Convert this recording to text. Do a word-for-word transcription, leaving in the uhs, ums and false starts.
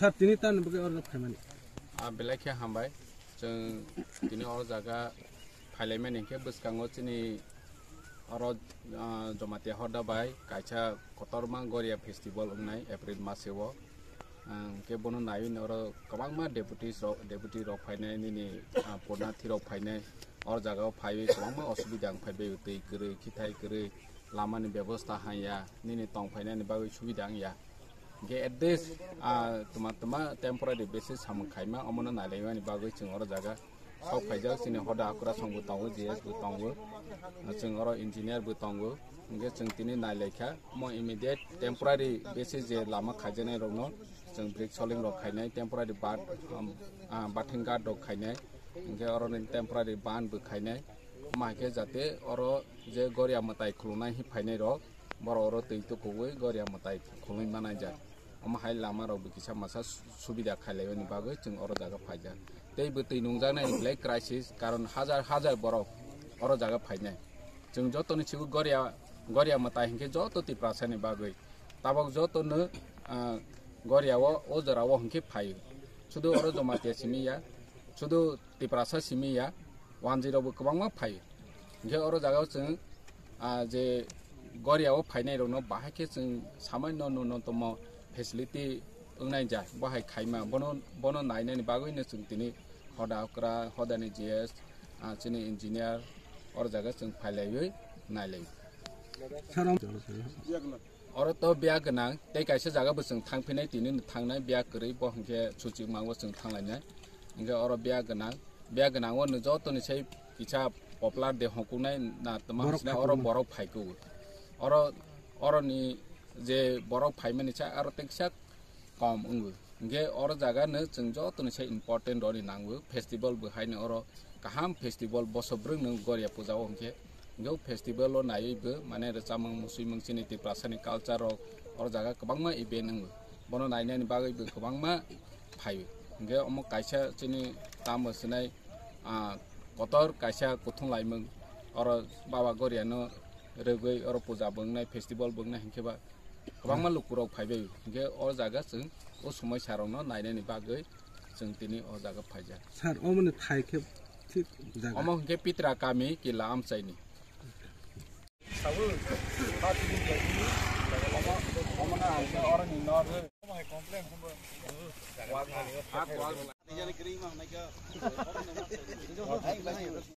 Sir, tini tamni bagwi oro phaimani? Ah, belai khe hambai. Chwng tini oro jaga phailaimani hinkhe bwskango chini oro, ah, Jamatia Hoda bai kaisa kotorma Goria festival wngnai April maseo. Ah, hinkhe bono naiwi oro kwbangma deputies rok, deputy rok phainai, nini, ah, purnathi rok phainai. Oro jagao phaiwi kwbangma osubida wng phaibai, twi kwrwi, khithai kwrwi, lamani bebosta hanya, nini tong phainani bagwi subida wngya. Hinkhe at least, ah, twma twma temporary basis samung khaima, omono nailaimani bagwi chwng oro jaga sok phaijak, chini hoda hakura song bo tongo, G S bo tongo, chwng oro engineer bo tongo, hinkhe chwng tini nailaikha, omo immediate temporary basis je lama khaijaknai rokno chwng brick soling rok khainai, temporary bat, um, ah, bathing guard rok khainai, hinkhe oro ni temporary ban bo khainai, omo hai khe jate oro je Goria mwtai khulumnai hi phainai rok, borok oro twi tukugwi Goria mwtai khulumwi manai jak. Omo hai lama rok bo kisa masa su-, subida khailaimani bagwi chwng oro jaga phaijak. Tei bo twi nungjaknai belai crisis, karon hajar hajar borok oro jaga phainai. Chwng jotoni sigo Goria, Goria mwtai hinkhe joto Tiprasani bagwi. Tabok jotono, ah, Goria o, o jora o hinkhe phaio. Sudu oro Jamatia simi ya, sudu Tiprasa simi ya, wanjwi rok bo kwbangma phaio. Hinkhe oro jaga o chwng, ah, je Goria o phainai rokno bahai khe chwng samaino nunotomo facility wngnai ja, bo hai khaima, bono, bono nainani bagwino chwng tini hoda okra, hodani G S, ah, chini engineer, oro jaga chwng phailaiwi nailai. Sir, om- Oro to biya gwnang, tei kaisa jaga bo chwng thangphinai, tini no thangnai biya kwrwi, bo hinkhe suchik mango chwng thanglainai. Hinkhe oro biya gwnang, biya gwnang o no jotoni sai kisa popular de hongkuknai na twma Borok hinsinai oro phaikhuknai. Borok phaikuk. Oro, oro ni je borok phaimani sa aro tei kisa kom wngo. Hinkhe oro jaga no chwng joto ni se important rw ni nango. Festival bo haino oro kaham festival boso bwrwk no Goria puja o hinkhe. Hinkhe o festival o naiwi bo mane rwchapmung, musuimung chini Tiprasa ni culture rok oro jaga kwbangma event wngo. Bono nainani bagwi bo kwbangma phaio. Hinkhe omo kaisa chini tamo swnai, ah, kotor kaisa kuthung laimung oro Baba Goria no rwgwi oro puja bo wngnai, festival bo wngnai hinkhe ba kwbangma lukurok phaibai, hinkhe o jaga chwng o somoisarokno nainani bagwi chwng tini o jaga phaijak. Sir, omoni thai khe thik jaga? Omo hinkhe Pitra kami Kila Amchaini.